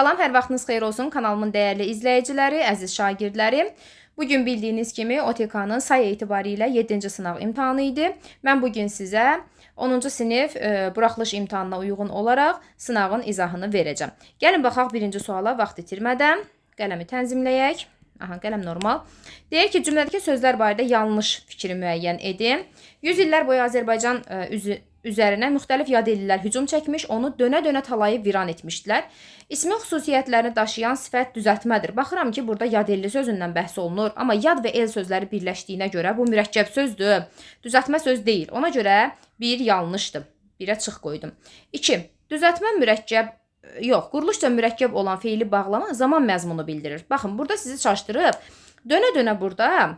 Salam, hər vaxtınız xeyir olsun kanalımın dəyərli izləyiciləri, əziz şagirdlərim. Bugün bildiyiniz kimi OTK-nın say etibarilə 7-ci sınaq imtahanı idi. Mən bugün sizə 10-cu sinif buraxılış imtahanına uyğun olaraq sınağın izahını verəcəm. Gəlin baxaq birinci suala vaxt itirmədən. Qələmi tənzimləyək. Aha, qələm normal. Deyir ki, cümlədəki sözlər barədə yanlış fikri müəyyən edin. 100 illər boyu Azərbaycan üzərinə müxtəlif yad ellilər hücum çəkmiş, onu dönə-dönə talayıb viran etmişdilər. İsmi xüsusiyyətlərini daşıyan sifət düzəltmədir. Baxıram ki, burada yad elli sözündən bəhs olunur, amma yad və el sözləri birləşdiyinə görə bu mürəkkəb sözdür. Düzəltmə söz deyil. Ona görə bir yanlışdır. Birə çıx qoydum. 2. Düzəltmə mürəkkəb yox, quruluşca mürəkkəb olan feili bağlama zaman məzmunu bildirir. Baxın, burada sizi çaşdırıb. Dönə-dönə burada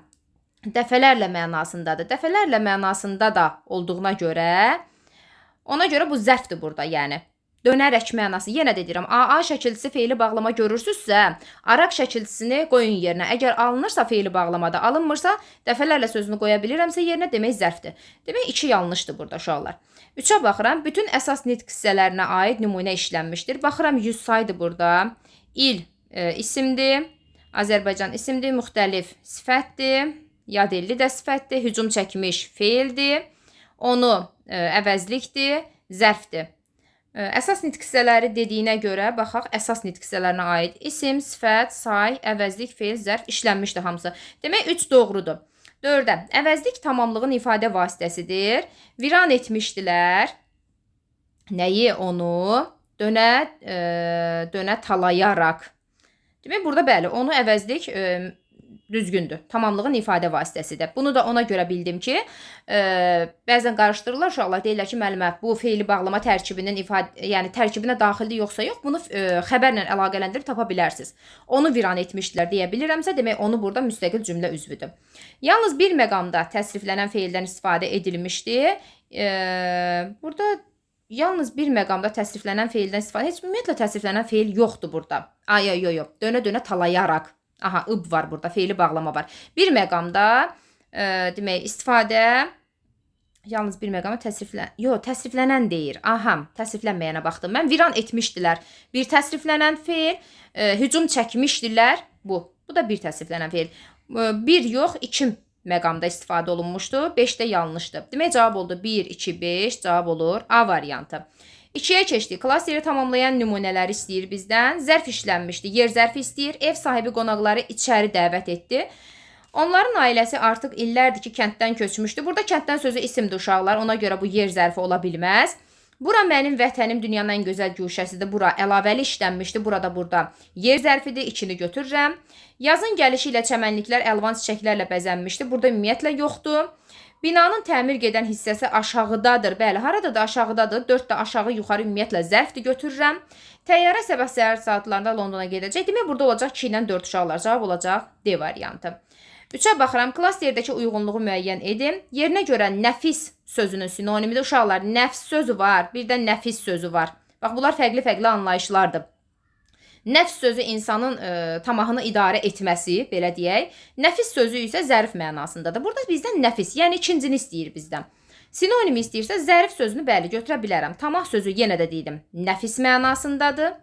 dəfələrlə mənasındadır. Dəfələrlə mənasında da olduğuna görə, ona görə bu zərfdir burada, yəni. Dönərək mənası, yenə də deyirəm, AA şəkilçisi feili bağlama görürsünüzsə, araq şəkilçisini qoyun yerinə. Əgər alınırsa feili bağlamada, alınmırsa, dəfələrlə sözünü qoya bilirəmsə yerinə, demək zərfdir. Demək 2 yanlışdır burada uşaqlar. 3-ə baxıram, bütün əsas nitq hissələrinə aid nümunə işlənmişdir. Baxıram 100 saydır burada. İl isimdir, Azərbaycan isimdir, müxtəlif sifətdir, yad elli də sifətdir, hücum çəkmiş feildir, onu əvəzlikdir, zərfdir. Əsas nitq hissələri dediyinə görə baxaq, əsas nitq hissələrinə aid isim, sifət, say, əvəzlik, feil, zərf işlənmişdir hamısı. Demək 3 doğrudur. 4-ə əvəzlik tamamlığın ifadə vasitəsidir. Viran etmişdilər. Nəyi? Onu dönə talayaraq. Demək burada bəli, onu əvəzlik düzgündür. Tamamlığın ifadə vasitəsidir. Bunu da ona görə bildim ki, bəzən qarışdırırlar uşaqlar, deyirlər ki, müəllimə, bu feili bağlama tərkibinin ifadə, yəni tərkibinə daxildir yoxsa yox, bunu xəbərlə əlaqələndirib tapa bilərsiniz. Onu viran etmişdilər deyə bilirəmsə, demək onu burada müstəqil cümlə üzvüdür. Yalnız bir məqamda təsriflənən feildən istifadə edilmişdi. Burada yalnız bir məqamda təsriflənən feildən istifadə, heç ümumiyyətlə təsriflənən feil yoxdur burada. Ay, yox, yox, dönə-dönə talayaraq. Aha, ıb var burada, feili bağlama var. Bir məqamda, demək, istifadə, yalnız bir məqamda təsriflənən deyir. Aha, təsriflənməyənə baxdım. Mən viran etmişdilər. Bir təsriflənən feil, hücum çəkmişdilər. Bu da bir təsriflənən feil. Bir yox, 2 məqamda istifadə olunmuşdu. 5 də yanlışdır. Demək, cavab oldu 1, 2, 5, cavab olur A variantı. 2-yə keçdik. Klasteri tamamlayan nümunələri istəyir bizdən. Zərf işlənmişdi. Yer zərfi istəyir. Ev sahibi qonaqları içəri dəvət etdi. Onların ailəsi artıq illərdir ki, kənddən köçmüşdü. Burada kənddən sözü isimdir uşaqlar. Ona görə bu yer zərfi ola bilməz. Bura mənim vətənim, dünyanın ən gözəl güşəsidir. Bura əlavəli işlənmişdi. Burada yer zərfidir. 2-ni götürürəm. Yazın gəlişi ilə çəmənliklər əlvan çiçəklərlə bəzənmişdi. Burada ümumiyyətlə yoxdur. Binanın təmir gedən hissəsi aşağıdadır. Bəli, haradadır? Aşağıdadır. 4 də aşağı, yuxarı ümumiyyətlə zərfdir, götürürəm. Təyyarə sabah səhər saatlarında Londona gedəcək. Demək, burada olacaq 2 ilə 4 uşaqlar. Cavab olacaq D variantı. 3-ə baxıram. Klasterdəki uyğunluğu müəyyən edin. Yerinə görə nəfis sözünün sinonimidir. Uşaqlar, nəfs sözü var, bir də nəfis sözü var. Bax, bunlar fərqli-fərqli anlayışlardır. Nəfs sözü insanın tamahını idarə etməsi, belə deyək. Nəfis sözü isə zərif mənasındadır. Burada bizdən nəfis, yəni ikincini istəyir bizdən. Sinonim istəyirsə zərif sözünü bəli götürə bilərəm. Tamah sözü yenə də deyim, nəfis mənasındadır.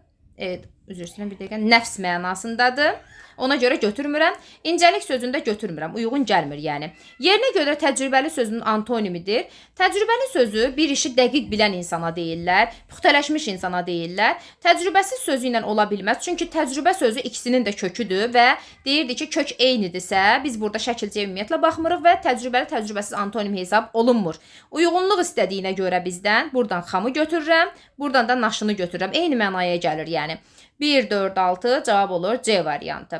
Üzr istəyirəm bir dəqiqə, nəfs mənasındadır. Ona görə götürmürəm. İncəlik sözünü də götürmürəm. Uyğun gəlmir yəni. Yerinə görə təcrübəli sözünün antonimidir. Təcrübəli sözü bir işi dəqiq bilən insana deyirlər, puxtələşmiş insana deyirlər. Təcrübəsiz sözü ilə ola bilməz. Çünki təcrübə sözü ikisinin də köküdür və deyirdi ki, kök eynidirsə, biz burada şəkilcəyə ümumiyyətlə baxmırıq və təcrübəli təcrübəsiz antonim hesab olunmur. Uyğunluq istədiyinə görə bizdən buradan xamı götürürəm, buradan da naşını götürürəm. Eyni mənaya gəlir yəni. 1, 4, 6 cavab olur C variantı.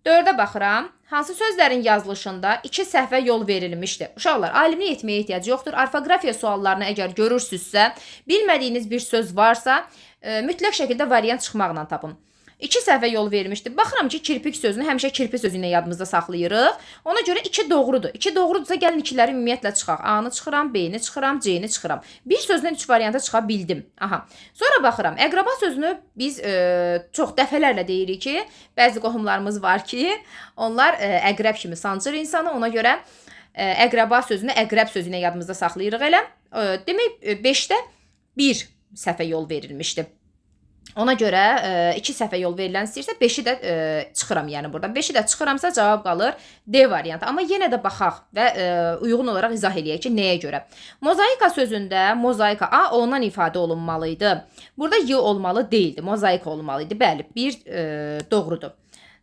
4-ə baxıram. Hansı sözlərin yazılışında 2 səhvə yol verilmişdir? Uşaqlar, alimlik etməyə ehtiyac yoxdur. Orfoqrafiya suallarını əgər görürsünüzsə, bilmədiyiniz bir söz varsa, mütləq şəkildə variant çıxmaqla tapın. 2 səhvə yol verilmişdir. Baxıram ki, kirpik sözünü həmişə kirpi sözü ilə yadımızda saxlayırıq. Ona görə 2 doğrudur. 2 doğrudursa gəlin ikiləri ümumiyyətlə çıxaq. A-nı çıxıram, B-ni çıxıram, C-ni çıxıram. Bir sözdən 3 varianta çıxa bildim. Aha. Sonra baxıram. Əqraba sözünü biz çox dəfələrlə deyirik ki, bəzi qohumlarımız var ki, onlar əqrəb kimi sancır insanı. Ona görə əqraba sözünü əqrəb sözü ilə yadımızda saxlayırıq elə. Demək 5-də 1 səhvə yol verilmişdi. Ona görə 2 səhvə yol verilən istəyirsə 5-i də çıxıram, yəni burada. 5-i də çıxıramsa cavab qalır D variantı. Amma yenə də baxaq və uyğun olaraq izah eləyək ki, nəyə görə. Mozaika sözündə mozaika A ondan ifadə olunmalı idi. Burada Y olmalı deyildi. Mozaika olmalı idi. Bəli, 1 doğrudur.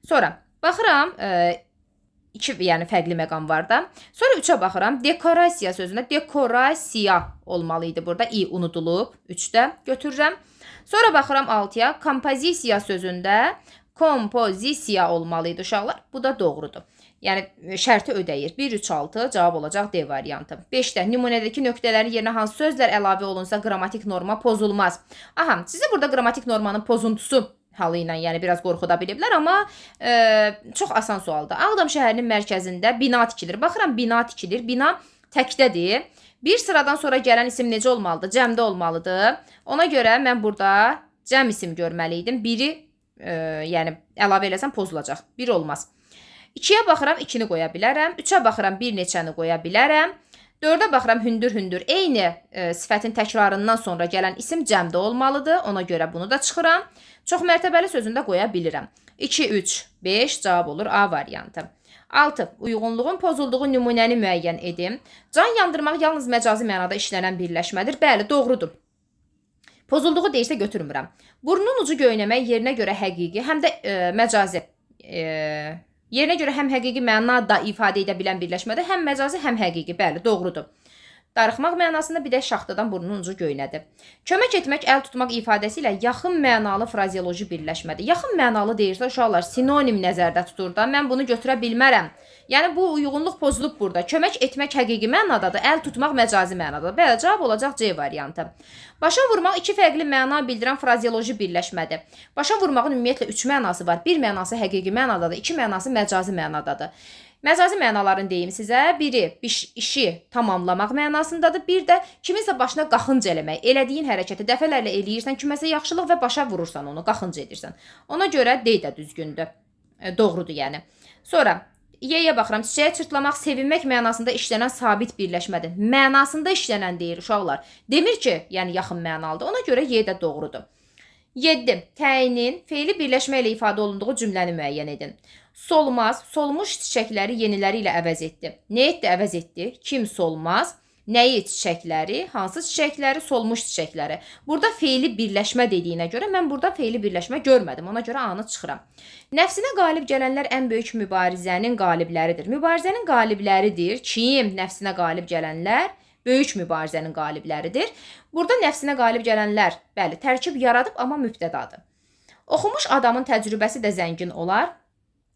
Sonra baxıram 2, yəni fərqli məqam var da. Sonra 3-ə baxıram. Dekorasiya sözündə dekorasiya olmalı idi burada. İ unudulub. 3-də götürürəm. Sonra baxıram 6-ya. Kompozisiya sözündə kompozisiya olmalı idi uşaqlar. Bu da doğrudur. Yəni şərti ödəyir. 1, 3, 6 cavab olacaq D variantı. 5-də nümunədəki nöqtələrin yerinə hansı sözlər əlavə olunsa qrammatik norma pozulmaz. Aha, sizi burada qrammatik normanın pozuntusu halı ilə, yəni biraz qorxuda biliblər, amma çox asan sualdır. Ağdam şəhərinin mərkəzində bina tikilir. Baxıram bina tikilir. Bina təkdədir. Bir sıradan sonra gələn isim necə olmalıdır? Cəmdə olmalıdır. Ona görə mən burada cəm isim görməli idim. Biri yəni əlavə eləsəm pozulacaq. Bir olmaz. 2-yə baxıram, 2-ni qoya bilərəm. 3-ə baxıram, bir neçəni qoya bilərəm. 4-ə baxıram, hündür-hündür. Eyni sifətin təkrarından sonra gələn isim cəmdə olmalıdır. Ona görə bunu da çıxıram. Çox mərtəbəli sözünü də qoya bilirəm. 2, 3, 5 cavab olur A variantı. 6. Uyğunluğun pozulduğu nümunəni müəyyən edin. Can yandırmaq yalnız məcazi mənada işlənən birləşmədir. Bəli, doğrudur. Pozulduğu deyirsə götürmürəm. Burnun ucu göynəmək yerinə görə həqiqi, həm də məcazi yerinə görə həm həqiqi məna da ifadə edə bilən birləşmədir, həm məcazi, həm həqiqi. Bəli, doğrudur. Darıxmaq mənasında bir də şaxtadan burnun ucu göynədi. Kömək etmək, əl tutmaq ifadəsi ilə yaxın mənalı frazeoloji birləşmədir. Yaxın mənalı deyirsə uşaqlar sinonim nəzərdə tutur da. Mən bunu götürə bilmərəm. Yəni bu uyğunluq pozulub burada. Kömək etmək həqiqi mənadadır, əl tutmaq məcazi mənadadır. Bəli, cavab olacaq C variantı. Başa vurmaq iki fərqli məna bildirən frazeoloji birləşmədir. Başa vurmağın ümumiyyətlə 3 mənası var. Bir mənası həqiqi mənadadır, iki mənası məcazi mənadadır. Məcazi mənalarını deyim sizə. Biri işi tamamlamaq mənasındadır. Bir də kiminsə başına qaxınc eləmək. Elədiyin hərəkəti dəfələrlə eləyirsən, kiməsə yaxşılıq və başa vurursan onu, qaxınc edirsən. Ona görə D də düzgündür. Doğrudur yəni. Sonra Y-yə baxıram. Çiçəyə çırtlamaq, sevinmək mənasında işlənən sabit birləşmədir. Mənasında işlənən deyir uşaqlar. Demir ki, yəni yaxın mənalıdır. Ona görə Y də doğrudur. 7. Təyinin feili birləşmə ilə ifadə olunduğu cümləni müəyyən edin. Solmaz, solmuş çiçəkləri yeniləri ilə əvəz etdi. Nə etdi, əvəz etdi? Kim solmaz? Nəyi çiçəkləri? Hansı çiçəkləri? Solmuş çiçəkləri. Burada feili birləşmə dediyinə görə mən burada feili birləşmə görmədim. Ona görə A-nı çıxıram. Nəfsinə qalib gələnlər ən böyük mübarizənin qalibləridir. Mübarizənin qalibləridir. Kim? Nəfsinə qalib gələnlər böyük mübarizənin qalibləridir. Burada nəfsinə qalib gələnlər, bəli, tərkib yaradıb, amma mübtədadır. Oxumuş adamın təcrübəsi də zəngin olar.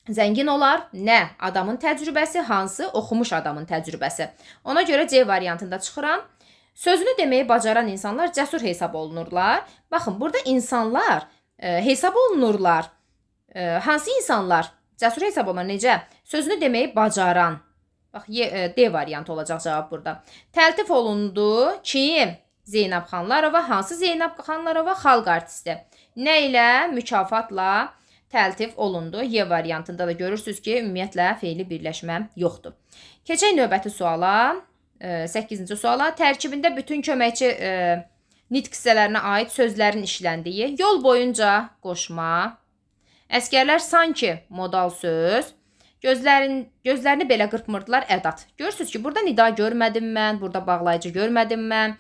Zəngin olar. Nə? Adamın təcrübəsi hansı? Oxumuş adamın təcrübəsi. Ona görə C variantında çıxıram. Sözünü deməyi bacaran insanlar cəsur hesab olunurlar. Baxın, burada insanlar hesab olunurlar. Hansı insanlar? Cəsur hesab olunur. Necə? Sözünü deməyi bacaran. Bax, D variantı olacaq cavab burada. Təltif olundu. Kim? Zeynəb Xanlarova. Hansı Zeynəb Xanlarova? Xalq artisti. Nə ilə? Mükafatla təltif olundu. Y variantında da görürsünüz ki, ümumiyyətlə feili birləşmə yoxdur. Keçək növbəti suala. 8-ci suala. Tərkibində bütün köməkçi nitq hissələrinə aid sözlərin işləndiyi yol boyunca qoşma, əsgərlər sanki modal söz, gözlərini belə qırpmırdılar ədat. Görürsünüz ki, burada nida görmədim mən, burada bağlayıcı görmədim mən.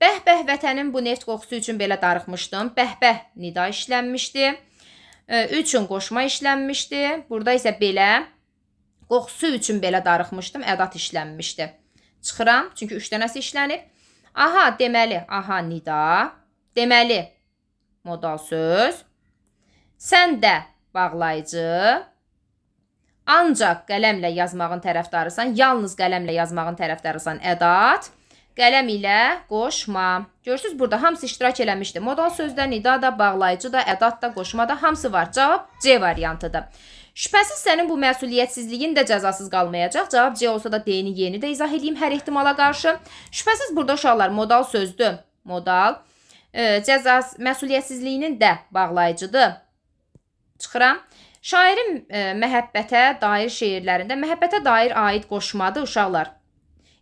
Bəh-bəh vətənin bu neft qoxusu üçün belə darıxmışdım. Bəh-bəh nida işlənmişdi. Üçün qoşma işlənmişdi. Burada isə belə qoxusu üçün belə darıxmışdım. Ədat işlənmişdi. Çıxıram, çünki 3 dənəsi işlənib. Aha, deməli, aha nida, deməli modal söz, sən də bağlayıcı, ancaq qələmlə yazmağın tərəfdarısan, yalnız qələmlə yazmağın tərəfdarısan ədat, qələm ilə qoşma. Görürsünüz, burada hamısı iştirak eləmişdi. Modal sözdə, nida da, bağlayıcı da, ədat da, qoşma da hamısı var. Cavab C variantıdır. Şübhəsiz sənin bu məsuliyyətsizliyin də cəzasız qalmayacaq. Cavab C olsa da D-ni, Y-ni də izah edeyim hər ehtimala qarşı. Şübhəsiz burada uşaqlar modal sözdür. Modal. Cəzas, məsuliyyətsizliyinin də bağlayıcıdır. Çıxıram. Şairin məhəbbətə dair şeirlərində məhəbbətə dair aid qoşmadır uşaqlar.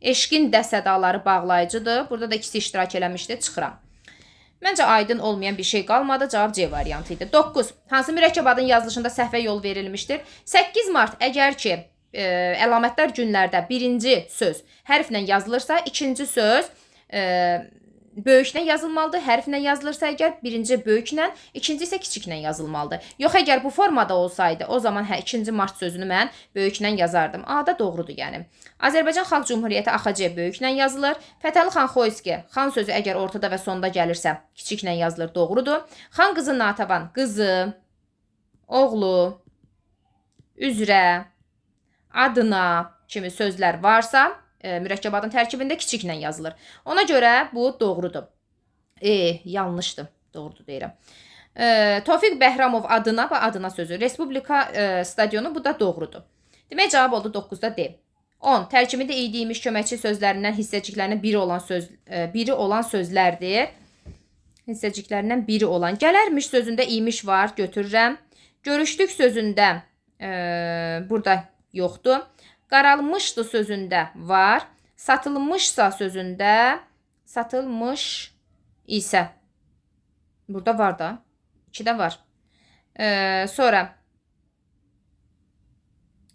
Eşqin də sədaları bağlayıcıdır. Burada da ikisi iştirak eləmişdi. Çıxıram. Məncə aydın olmayan bir şey qalmadı. Cavab C variantı idi. 9. Hansı mürəkkəb adın yazılışında səhvə yol verilmişdir? 8 mart əgər ki əlamətlər günlərdə birinci söz hərflə yazılırsa, ikinci söz böyüklə yazılmalıdır. Hərflə yazılırsa əgər birinci böyüklə, ikinci isə kiçiklə yazılmalıdır. Yox, əgər bu formada olsaydı, o zaman hə 2-ci mart sözünü mən böyüklə yazardım. A da doğrudur yəni. Azərbaycan Xalq Cümhuriyyəti AXC böyüklə yazılır. Fətəli xan Xoyski, xan sözü əgər ortada və sonda gəlirsə, kiçiklə yazılır, doğrudur. Xan qızı Natavan, qızı, oğlu, üzrə, adına kimi sözlər varsa, mürəkkəb adın tərkibində kiçiklə yazılır. Ona görə bu doğrudur. Yanlışdır. Doğrudur deyirəm. Tofiq Bəhramov adına, bax adına sözü. Respublika stadionu, bu da doğrudur. Demək cavab oldu 9-da D. 10. Tərkibində idi, imiş köməkçi sözlərindən hissəciklərindən biri olan sözlərdir. Hissəciklərindən biri olan. Gələrmiş sözündə imiş var, götürürəm. Görüşdük sözündə burada yoxdur. Qaralmışdı sözündə var. Satılmışsa sözündə satılmış isə. Burada var da. 2 də var. Sonra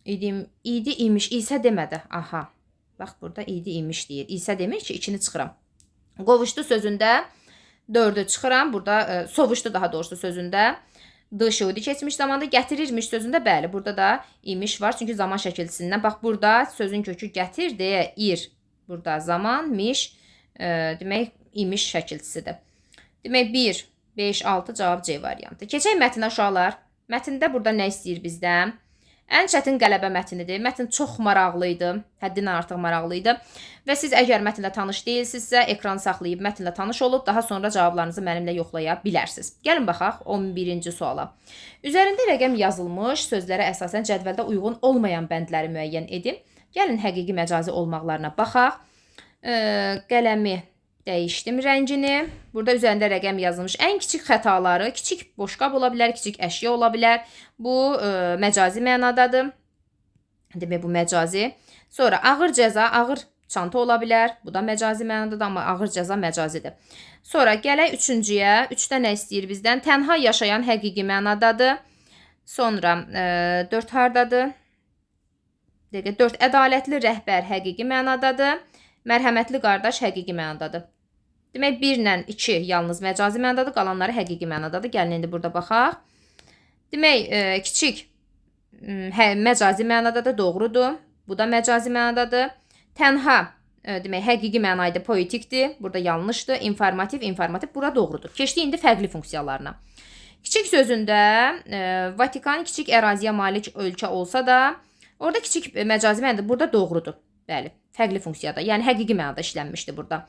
idi, imiş, isə demədi. Aha. Bax burada idi, imiş deyir. İsə demir ki, 2-ni çıxıram. Qovuşdu sözündə 4-ü çıxıram. Burada sovuşdu daha doğrusu sözündə. D şuudi keçmiş zamanda gətirirmiş sözündə bəli, burada da imiş var. Çünki zaman şəkilçisindən. Bax burada sözün kökü gətir deyə ir. Burada zaman, miş, demək imiş şəkilçisidir. Demək 1, 5, 6 cavab C variantı. Keçək mətnə uşaqlar. Mətndə burada nə istəyir bizdən? Ən çətin qələbə mətnidir. Mətn çox maraqlı idi. Həddindən artıq maraqlı idi. Və siz əgər mətnlə tanış deyilsinizsə, ekran saxlayıb mətnlə tanış olub, daha sonra cavablarınızı mənimlə yoxlaya bilərsiniz. Gəlin baxaq 11-ci suala. Üzərində rəqəm yazılmış sözlərə əsasən cədvəldə uyğun olmayan bəndləri müəyyən edin. Gəlin həqiqi məcazi olmaqlarına baxaq. Qələmi dəyişdim rəngini. Burada üzərində rəqəm yazılmış ən kiçik xətaları, kiçik boşqab ola bilər, kiçik əşya ola bilər. Bu məcazi mənadadır. Demək bu məcazi. Sonra ağır cəza, ağır çanta ola bilər. Bu da məcazi mənadadır, amma ağır cəza məcazidir. Sonra gələk üçüncüyə. Üçdə nə istəyir bizdən? Tənha yaşayan həqiqi mənadadır. Sonra 4 hardadır? 4 ədalətli rəhbər həqiqi mənadadır. Mərhəmətli qardaş həqiqi mənadadır. Demək 1 ilə 2 yalnız məcazi mənadadır, qalanları həqiqi mənadadır. Gəlin indi burada baxaq. Demək kiçik məcazi mənadadır, doğrudur. Bu da məcazi mənadadır. Tənha demək həqiqi məna idi, poetikdir. Burada yanlışdır. İnformativ, informativ bura doğrudur. Keçdik indi fərqli funksiyalarına. Kiçik sözündə Vatikan kiçik əraziyə malik ölkə olsa da, orada kiçik məcazi mənadadır, burada doğrudur. Bəli, fərqli funksiyada, yəni həqiqi mənada işlənmişdi burada.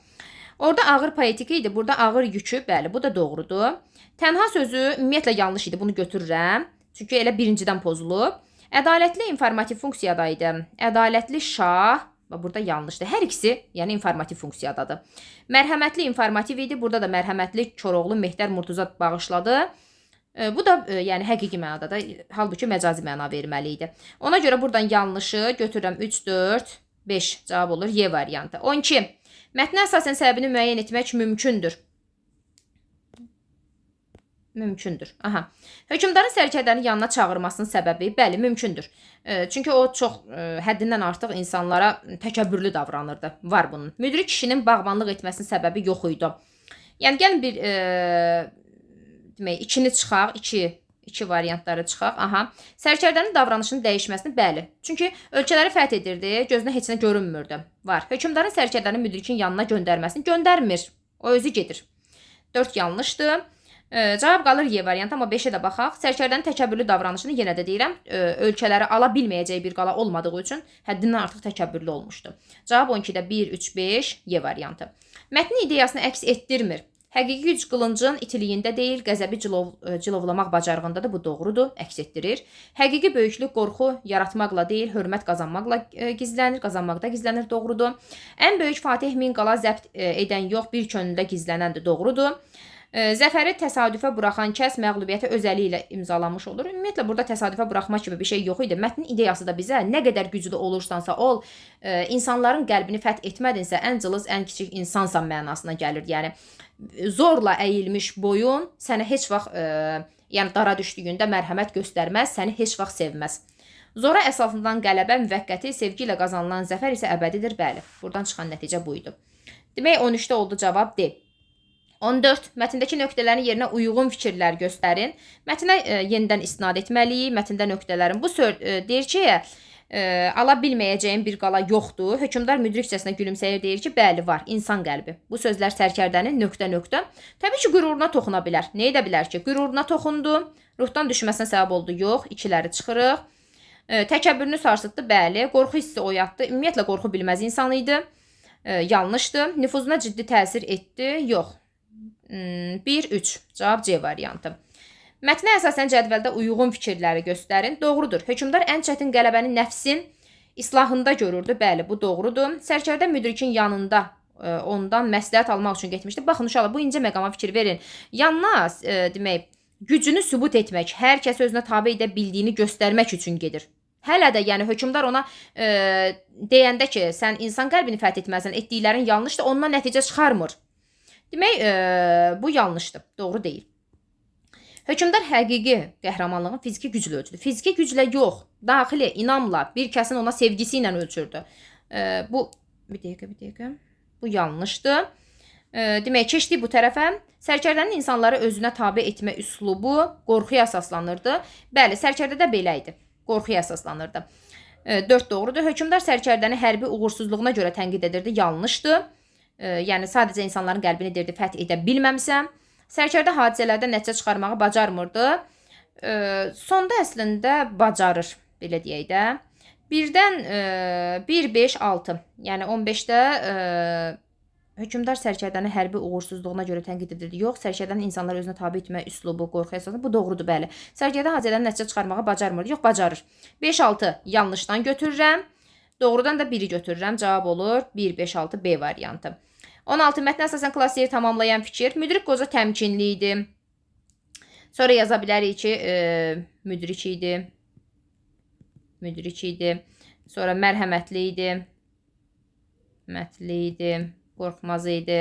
Orada ağır poetik idi, burada ağır yükü, bəli, bu da doğrudur. Tənha sözü ümumiyyətlə yanlış idi, bunu götürürəm. Çünki elə birincidən pozulub. Ədalətli informativ funksiyada idi. Ədalətli şah, burada yanlışdır. Hər ikisi, yəni informativ funksiyadadır. Mərhəmətli informativ idi, burada da mərhəmətli Koroğlu Mehter Murtuza bağışladı. Bu da yəni həqiqi mənada da, halbuki məcazi məna verməli idi. Ona görə buradan yanlışı götürürəm 3, 4, 5 cavab olur Y variantı. 12. Mətnə əsasən səbəbini müəyyən etmək mümkündür. Mümkündür. Aha. Hökmdarın sərkərdəni yanına çağırmasının səbəbi, bəli, mümkündür. Çünki o çox həddindən artıq insanlara təkəbbürlü davranırdı. Var bunun. Müdrik kişinin bağbanlıq etməsinin səbəbi yox idi. Yəni gəlin bir demək 2-ni çıxaq, 2 variantları çıxaq. Aha. Sərkərdənin davranışının dəyişməsini, bəli. Çünki ölkələri fəth edirdi, gözünə heç nə görünmürdü. Var. Hökmdarın sərkərdəni müdrikin yanına göndərməsini göndərmir. O özü gedir. 4 yanlışdır. Cavab qalır Y variantı, amma 5-ə də baxaq. Sərkərdənin təkəbbürlü davranışını yenə də deyirəm, ölkələri ala bilməyəcəyi bir qala olmadığı üçün həddindən artıq təkəbbürlü olmuşdu. Cavab 12-də 1, 3, 5, Y variantı. Mətnin ideyasını əks etdirmir. Həqiqi güc qılıncın itiliyində deyil, qəzəbi cilovlamaq bacarığındadır. Bu doğrudur, əks etdirir. Həqiqi böyüklük qorxu yaratmaqla deyil, hörmət qazanmaqla gizlənir, qazanmaqda gizlənir, doğrudur. Ən böyük fatih min qala zəbt edən yox, bir könüldə gizlənəndir, doğrudur. Zəfəri təsadüfə buraxan kəs məğlubiyyəti öz əli ilə imzalamış olur. Ümumiyyətlə burada təsadüfə buraxma kimi bir şey yox idi. Mətnin ideyası da bizə nə qədər güclü olursansa ol, insanların qəlbini fəth etmədinsə, ən cılız, ən kiçik insansan mənasına gəlir. Yəni zorla əyilmiş boyun sənə heç vaxt yəni dara düşdüyündə mərhəmət göstərməz, səni heç vaxt sevməz. Zora əsasından qələbə müvəqqəti, sevgi ilə qazanılan zəfər isə əbədidir. Bəli, buradan çıxan nəticə bu idi. Demək 13-də oldu cavab D. 14. Mətndəki nöqtələrin yerinə uyğun fikirlər göstərin. Mətnə yenidən istinad etməliyik. Mətndə nöqtələrin. Bu söz deyir ki, ala bilməyəcəyim bir qala yoxdur. Hökmdar müdrikcəsinə gülümsəyir, deyir ki, bəli var, insan qəlbi. Bu sözlər sərkərdənin nöqtə-nöqtə. Təbii ki, qüruruna toxuna bilər. Nə edə bilər ki? Qüruruna toxundu. Ruhdan düşməsinə səbəb oldu. Yox, ikiləri çıxırıq. Təkəbbürünü sarsıtdı, bəli. Qorxu hissi oyatdı. Ümumiyyətlə qorxu bilməz insan idi. Yanlışdı. Nüfuzuna ciddi təsir etdi. Yox. 1, 3. Cavab C variantı. Mətnə əsasən cədvəldə uyğun fikirləri göstərin. Doğrudur. Hökmdar ən çətin qələbəni nəfsin islahında görürdü. Bəli, bu doğrudur. Sərkərdə müdrikin yanında ondan məsləhət almaq üçün getmişdi. Baxın uşaqlar, bu incə məqama fikir verin. Yanına demək, gücünü sübut etmək, hər kəs özünə tabe edə bildiyini göstərmək üçün gedir. Hələ də yəni hökmdar ona deyəndə ki, sən insan qəlbini fəth etməlisən, etdiklərin yanlışdır, ondan nəticə çıxarmır. Demək, bu yanlışdır, doğru deyil. Hökmdar həqiqi qəhrəmanlığın fiziki güclə ölçüdür. Fiziki güclə yox, daxili inamla, bir kəsin ona sevgisi ilə ölçürdü. Bu, bir dəqiqə, bu yanlışdır. Demək, keçdik bu tərəfə. Sərkərdənin insanları özünə tabe etmə üslubu qorxuya əsaslanırdı. Bəli, sərkərdə də belə idi, qorxuya əsaslanırdı. 4 doğrudur. Hökmdar sərkərdəni hərbi uğursuzluğuna görə tənqid edirdi, yanlışdır. Yəni, sadəcə insanların qəlbini deyirdi, fəth edə bilməmişəm. Sərkərdə hadisələrdə nəticə çıxarmağı bacarmırdı. Sonda əslində bacarır, belə deyək də. Birdən 1, 5, 6. Yəni 15-də hökmdar sərkərdəni hərbi uğursuzluğuna görə tənqid edirdi. Yox, sərkərdənin insanları özünə tabe etmə üslubu, qorxu əsasında. Bu doğrudur, bəli. Sərkərdə hadisələrdən nəticə çıxarmağı bacarmırdı. Yox, bacarır. 5, 6 yanlışdan götürürəm. Doğrudan da 1-i götürürəm. Cavab olur 1, 5, 6 B variantı. 16. Mətnə əsasən klassiyeri tamamlayan fikir. Müdrik qoca təmkinli idi. Sonra yaza bilərik ki, müdrik idi. Müdrik idi. Sonra mərhəmətli idi. Mətli idi. Qorxmaz idi.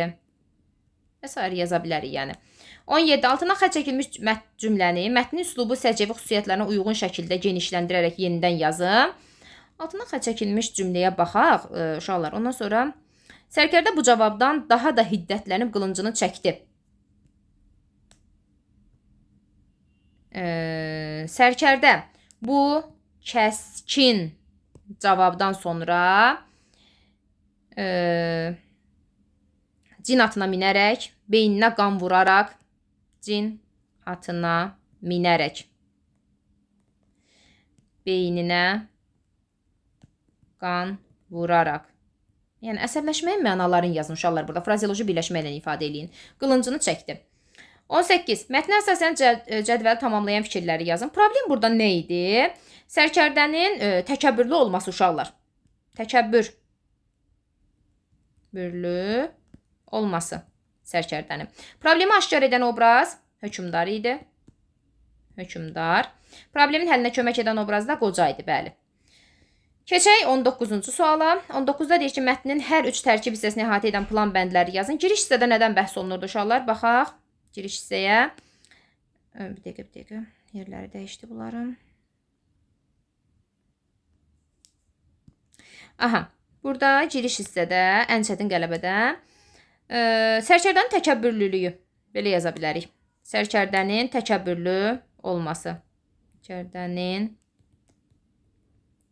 Və sair yaza bilərik yəni. 17. Altına xətt çəkilmiş cümləni mətnin üslubu səciyyəvi xüsusiyyətlərinə uyğun şəkildə genişləndirərək yenidən yazın. Altına xətt çəkilmiş cümləyə baxaq uşaqlar. Ondan sonra sərkərdə bu cavabdan daha da hiddətlənib qılıncını çəkdi. Sərkərdə bu kəskin cavabdan sonra cin atına minərək, beyninə qan vuraraq, cin atına minərək, beyninə qan vuraraq. Yəni, əsəbləşməyin mənalarını yazın uşaqlar burada. Frazeoloji birləşmə ilə ifadə eləyin. Qılıncını çəkdi. 18. Mətnə əsasən cədvəli tamamlayan fikirləri yazın. Problem burada nə idi? Sərkərdənin təkəbbürlü olması uşaqlar. Təkəbbürlü olması sərkərdənin. Problemi aşkar edən obraz hökmdar idi. Hökmdar. Problemin həllinə kömək edən obraz da qoca idi, bəli. Keçək 19-cu suala. 19-da deyir ki, mətnin hər üç tərkib hissəsini əhatə edən plan bəndləri yazın. Giriş hissədə nədən bəhs olunurdu uşaqlar? Baxaq giriş hissəyə. Bir dəqiqə, bir dəqiqə. Yerləri dəyişdi bunların. Aha, burada giriş hissədə, ən çətin qələbədə sərkərdənin təkəbbürlülüyü. Belə yaza bilərik. Sərkərdənin təkəbbürlü olması. Sərkərdənin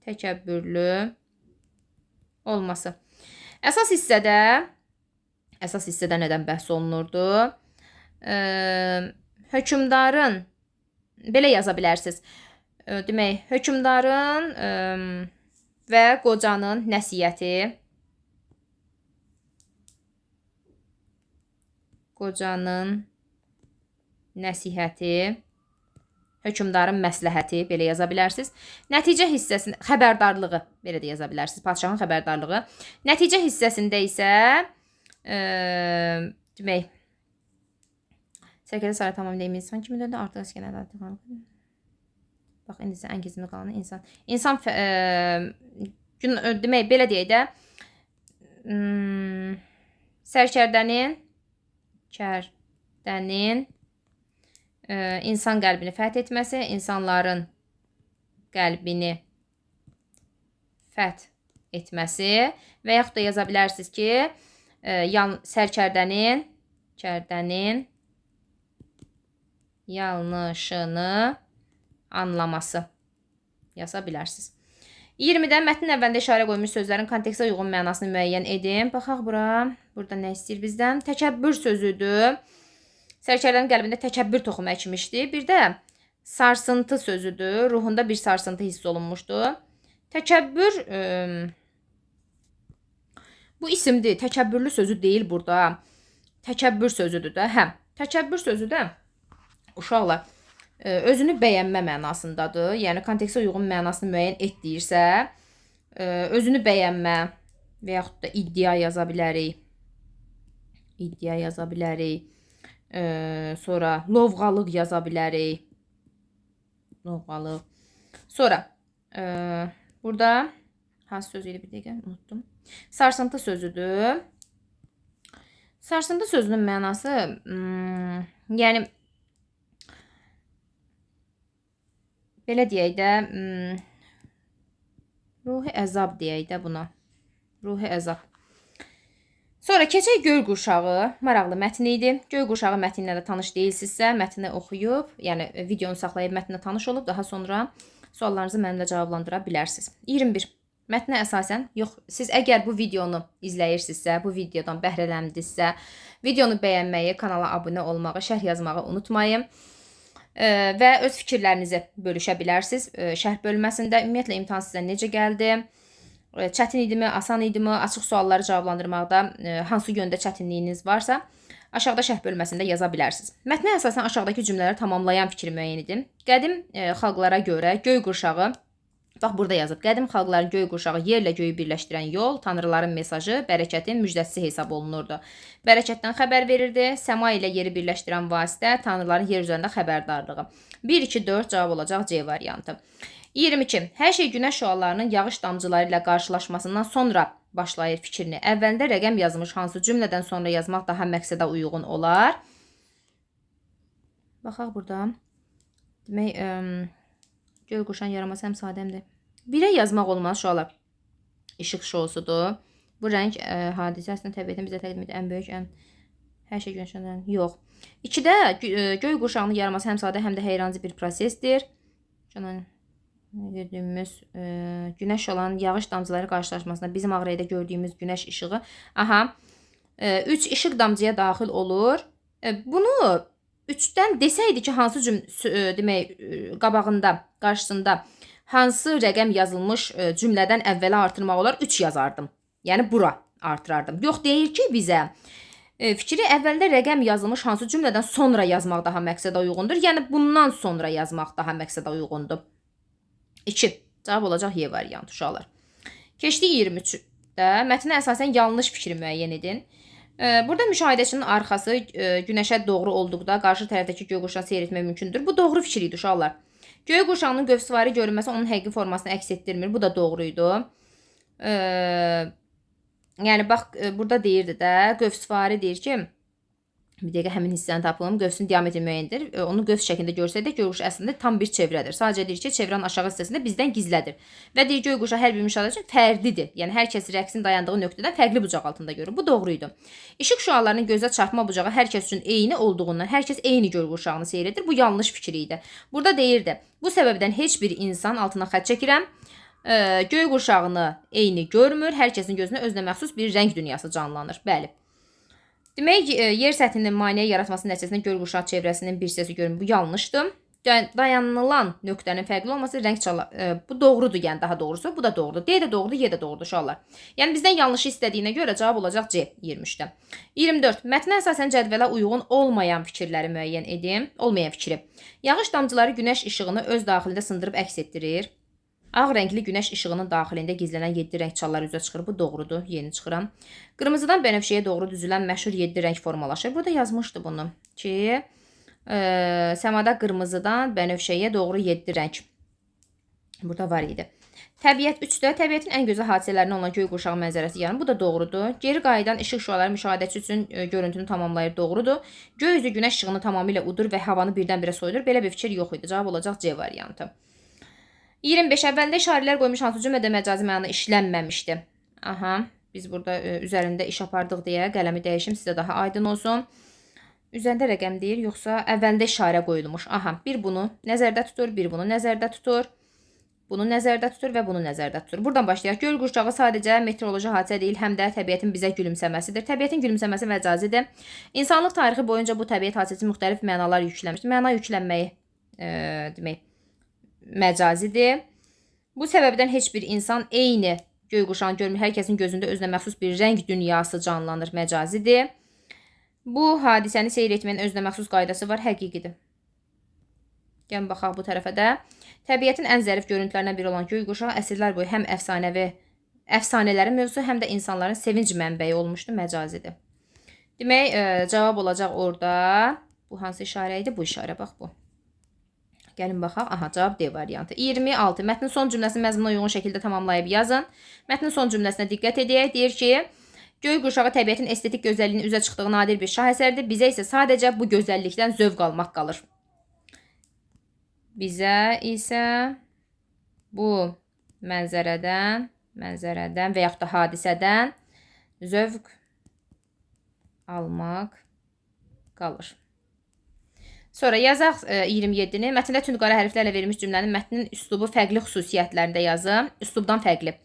təkəbbürlü olması. Əsas hissədə nədən bəhs olunurdu? Hökmdarın, belə yaza bilərsiniz. Demək, hökmdarın və qocanın nəsihəti. Qocanın nəsihəti. Hökmdarın məsləhəti, belə yaza bilərsiniz. Nəticə hissəsində xəbərdarlığı, belə də yaza bilərsiniz. Padşahın xəbərdarlığı. Nəticə hissəsində isə demək, Sərkərdə sarayı tamamilə insan kimi döndü. Artıq əskən ədalətli xalq. Bax, indi isə ən gizli qalan insan. İnsan demək, belə deyək də, sərkərdənin insan qəlbini fəth etməsi, insanların qəlbini fəth etməsi və yaxud da yaza bilərsiniz ki, sərkərdənin yanlışını anlaması yaza bilərsiniz. 20-də mətnin əvvəlində işarə qoymuş sözlərin kontekstə uyğun mənasını müəyyən edin. Baxaq bura. Burada nə istəyir bizdən? Təkəbbür sözüdür. Sərkərdənin qəlbində təkəbbür toxumu əkmişdi. Bir də sarsıntı sözüdür. Ruhunda bir sarsıntı hiss olunmuşdu. Təkəbbür bu isimdir. Təkəbbürlü sözü deyil burada. Təkəbbür sözüdür də. Hə, təkəbbür sözü də uşaqlar özünü bəyənmə mənasındadır. Yəni kontekstə uyğun mənasını müəyyən et deyirsə, özünü bəyənmə və yaxud da iddia yaza bilərik. İddia yaza bilərik. Sonra lovğalıq yaza bilərik. Lovğalıq. Sonra burada hansı sözü idi, bir dəqiqə unutdum. Sarsıntı sözüdür. Sarsıntı sözünün mənası yəni belə deyək də, ruhi əzab deyək də buna. Ruhi əzab. Sonra keçək göy qurşağı. Maraqlı mətn idi. Göy qurşağı mətni ilə də tanış deyilsinizsə, mətni oxuyub, yəni videonu saxlayıb mətnlə tanış olub, daha sonra suallarınızı mənimlə cavablandıra bilərsiniz. 21. Mətnə əsasən, yox, siz əgər bu videonu izləyirsinizsə, bu videodan bəhrələndinizsə, videonu bəyənməyi, kanala abunə olmağı, şərh yazmağı unutmayın. Və öz fikirlərinizi bölüşə bilərsiniz şərh bölməsində. Ümumiyyətlə, imtahan sizə necə gəldi? Çətin idimi, asan idimi? Açıq sualları cavablandırmaqda hansı yöndə çətinliyiniz varsa, aşağıda şərh bölməsində yaza bilərsiniz. Mətnə əsasən aşağıdakı cümlələri tamamlayan fikri müəyyən edin. Qədim xalqlara görə göy qurşağı, bax burada yazıb, qədim xalqların göy qurşağı yerlə göyü birləşdirən yol, tanrıların mesajı, bərəkətin müjdəçisi hesab olunurdu. Bərəkətdən xəbər verirdi, səma ilə yeri birləşdirən vasitə, tanrıların yer üzərində xəbərdarlığı. 1, 2, 4 cavab olacaq C variantı. 22. Hər şey günəş şüalarının yağış damcıları ilə qarşılaşmasından sonra başlayır fikrini. Əvvəlində rəqəm yazılmış hansı cümlədən sonra yazmaq daha məqsədə uyğun olar? Baxaq burada. Demək, göy qurşağının yaranması həm sadə, həm də 1-ə yazmaq olmaz uşaqlar. İşıq şousudur. Bu rəng hadisə əslində təbiətin bizə təqdim etdiyi ən böyük, ən hər şey günəşdən yox. 2-də göy qurşağının yaranması həm sadə, həm də heyranedici bir prosesdir. Canan gördüyümüz günəş olan yağış damcıları qarşılaşmasında bizim ağ rəngdə gördüyümüz günəş işığı. Aha. 3 işıq damcıya daxil olur. Bunu 3-dən desəydi ki, hansı demək, qabağında, qarşısında hansı rəqəm yazılmış cümlədən əvvələ artırmaq olar, 3 yazardım. Yəni bura artırardım. Yox, deyir ki, bizə fikri əvvəldə rəqəm yazılmış hansı cümlədən sonra yazmaq daha məqsədə uyğundur. Yəni bundan sonra yazmaq daha məqsədə uyğundur. 2. Cavab olacaq Y variantı uşaqlar. Keçdik 23-də. Mətnə əsasən yanlış fikri müəyyən edin. Burada müşahidəçinin arxası günəşə doğru olduqda qarşı tərəfdəki göy qurşağını seyr etmək mümkündür. Bu doğru fikir idi uşaqlar. Göy qurşağının qövsvari görünməsi onun həqiqi formasını əks etdirmir. Bu da doğru idi. Yəni bax burada deyirdi də, qövsvari deyir ki, bir dəqiqə həmin hissəni tapım. Qövsün diametri müəyyəndir. Onu qövs şəklində görsək də göy qurşağı əslində tam bir çevrədir. Sadəcə deyir ki, çevrənin aşağı hissəsində bizdən gizlədir. Və deyir göy qurşağı hər bir müşahidə üçün fərqlidir. Yəni hər kəs rəqsin dayandığı nöqtədən fərqli bucaq altında görür. Bu doğru idi. İşıq şüalarının gözə çarpma bucağı hər kəs üçün eyni olduğundan hər kəs eyni göy qurşağını seyr edir. Bu yanlış fikir idi. Burada deyirdi, bu səbəbdən heç bir insan, altına xətt çəkirəm, göy qurşağını eyni görmür. Hər kəsin gözünə özünə məxsus bir rəng dünyası canlanır. Bəli. Demək, yer səthinin maneə yaratması nəticəsində göy qurşağı çevrəsinin bir hissəsi görünür. Bu yanlışdır. Dayanılan nöqtənin fərqli olması rəng çala, bu doğrudur, yəni daha doğrusu. Bu da doğrudur. D də doğrudur, Y də doğrudur uşaqlar. Yəni bizdən yanlışı istədiyinə görə cavab olacaq C 23-də. 24. Mətnə əsasən cədvələ uyğun olmayan fikirləri müəyyən edin. Olmayan fikri. Yağış damcıları günəş işığını öz daxilində sındırıb əks etdirir. Ağ rəngli günəş işığının daxilində gizlənən 7 rəng çalları üzə çıxır. Bu doğrudur. Yeni çıxıram. Qırmızıdan bənövşəyə doğru düzülən məşhur 7 rəng formalaşır. Burada yazmışdı bunu ki, Səmada qırmızıdan bənövşəyə doğru 7 rəng burada var idi. Təbiət 3-də təbiətin ən gözəl hadisələrindən olan göy qurşağı mənzərəsi yaranır. Bu da doğrudur. Geri qayıdan işıq şüaları müşahidəçi üçün görüntünü tamamlayır. Doğrudur. Göy üzü günəş işığını tamamilə udur və havanı birdən-birə soyudur. Belə bir fikir yox idi. Cavab olacaq C variantı. 25. Əvvəlində işarələr qoymuş hansı cümlədə məcazi məna işlənməmişdi? Aha, biz burada üzərində iş apardıq deyə qələmi dəyişim, sizə daha aydın olsun. Üzərində rəqəm deyir, yoxsa əvvəlində işarə qoyulmuş. Aha, bir bunu nəzərdə tutur, bir bunu nəzərdə tutur. Bunu nəzərdə tutur və bunu nəzərdə tutur. Buradan başlayaq. Göy qurşağı sadəcə meteoroloji hadisə deyil, həm də təbiətin bizə gülümsəməsidir. Təbiətin gülümsəməsi məcazidir. İnsanlıq tarixi boyunca bu təbiət hadisəsi müxtəlif mənalar yüklənmişdir. Məna yüklənməyi demək məcazidir. Bu səbəbdən heç bir insan eyni göy qurşağını görmür. Hər kəsin gözündə özünə məxsus bir rəng dünyası canlanır, məcazidir. Bu hadisəni seyr etməyin özünə məxsus qaydası var, həqiqidir. Gəlin baxaq bu tərəfə də. Təbiətin ən zərif görüntülərindən biri olan göy qurşağı əsrlər boyu həm əfsanələrin mövzusu, həm də insanların sevinc mənbəyi olmuşdu, məcazidir. Demək, cavab olacaq orada. Bu hansı işarə idi? Bu işarə, bax bu. Gəlin baxaq. Aha, cavab D variantı. 26. Mətnin son cümləsini məzmuna uyğun şəkildə tamamlayıb yazın. Mətnin son cümləsinə diqqət edək. Deyir ki, göy qurşağı təbiətin estetik gözəlliyinin üzə çıxdığı nadir bir şah əsərdir. Bizə isə sadəcə bu gözəllikdən zövq almaq qalır. Bizə isə bu mənzərədən və yaxud da hadisədən zövq almaq qalır. Sonra yazaq 27-ni. Mətndə tünd qara hərflərlə verilmiş cümlənin mətnin üslubu fərqli xüsusiyyətlərində yazın. Üslubdan fərqli.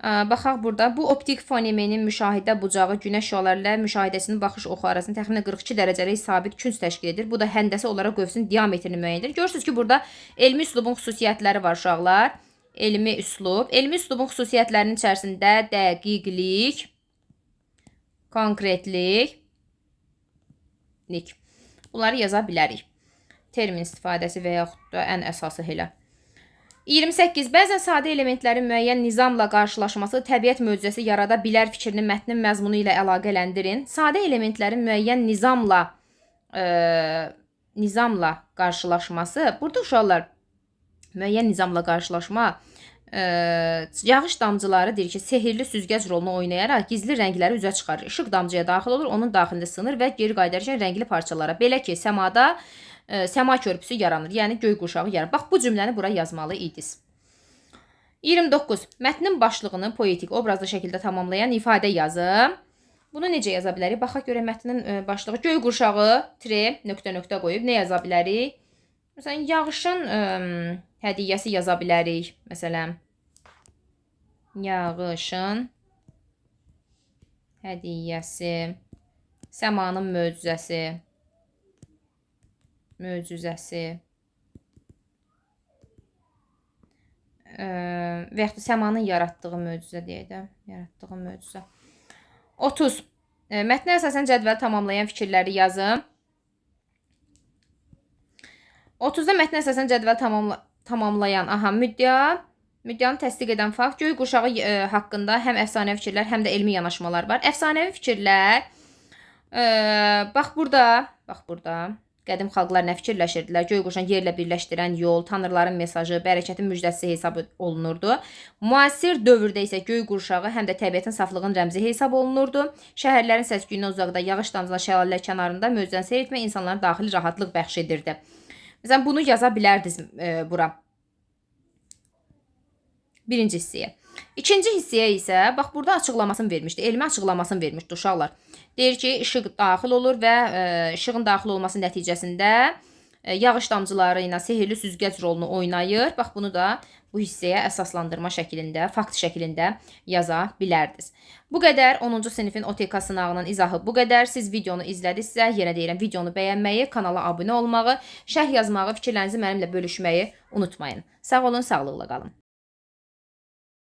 Baxaq burada. Bu optik fenomenin müşahidə bucağı günəş şüaları ilə müşahidəsinin baxış oxu arasında təxminən 42 dərəcəlik sabit künc təşkil edir. Bu da həndəsi olaraq qövsün diametrini müəyyən edir. Görürsünüz ki, burada elmi üslubun xüsusiyyətləri var uşaqlar. Elmi üslub. Elmi üslubun xüsusiyyətlərinin içərisində dəqiqlik, konkretlik, lik. Bunları yaza bilərik. Termin istifadəsi və yaxud da ən əsası elə. 28. Bəzən sadə elementlərin müəyyən nizamla qarşılaşması təbiət möcüzəsi yarada bilər fikrini mətnin məzmunu ilə əlaqələndirin. Sadə elementlərin müəyyən nizamla qarşılaşması, burada uşaqlar müəyyən nizamla qarşılaşma, yağış damcıları deyir ki, sehirli süzgəc rolunu oynayaraq gizli rəngləri üzə çıxarır. İşıq damcıya daxil olur, onun daxilində sınır və geri qayıdarkən rəngli parçalara. Belə ki, səmada səma körpüsü yaranır, yəni göy qurşağı yaranır. Bax, bu cümləni bura yazmalı idiniz. 29. Mətnin başlığını poetik, obrazlı şəkildə tamamlayan ifadə yazın. Bunu necə yaza bilərik? Baxaq görə mətnin başlığı göy qurşağı, tre, nöqtə nöqtə qoyub nə yaza bilərik? Məsələn, yağışın hədiyyəsi yaza bilərik. Məsələn, yağışın hədiyyəsi, səmanın möcüzəsi, və yaxud da səmanın yaratdığı möcüzə deyək də, yaratdığı möcüzə. 30. Mətnə əsasən cədvəli tamamlayan fikirləri yazın. 30-da mətnə əsasən cədvəli tamamlayan, aha, müddianı təsdiq edən fakt, göy qurşağı haqqında həm əfsanəvi fikirlər, həm də elmi yanaşmalar var. Əfsanəvi fikirlər, bax burada, qədim xalqlar nə fikirləşirdilər? Göy qurşağını yerlə birləşdirən yol, tanrıların mesajı, bərəkətin müjdəsi hesab olunurdu. Müasir dövrdə isə göy qurşağı həm də təbiətin saflığın rəmzi hesab olunurdu. Şəhərlərin səs-küyündən uzaqda yağış damcılan şəlalələr kənarında möcüzəni seyr etmək insanların daxili rahatlıq bəxş edirdi. Məsələn, bunu yaza bilərdiniz bura. Birinci hissəyə. İkinci hissəyə isə, bax, burada açıqlamasını vermişdi. Elmi açıqlamasını vermişdi uşaqlar. Deyir ki, işıq daxil olur və işığın daxil olması nəticəsində yağış damcıları ilə sehirli süzgəc rolunu oynayır. Bax, bunu da bu hissəyə əsaslandırma şəklində, fakt şəklində yaza bilərdiniz. Bu qədər 10-cu sinifin OTK sınağının izahı bu qədər. Siz videonu izlədinizsə, yenə deyirəm, videonu bəyənməyi, kanala abunə olmağı, şərh yazmağı, fikirlərinizi mənimlə bölüşməyi unutmayın. Sağ olun, sağlıqla qalın.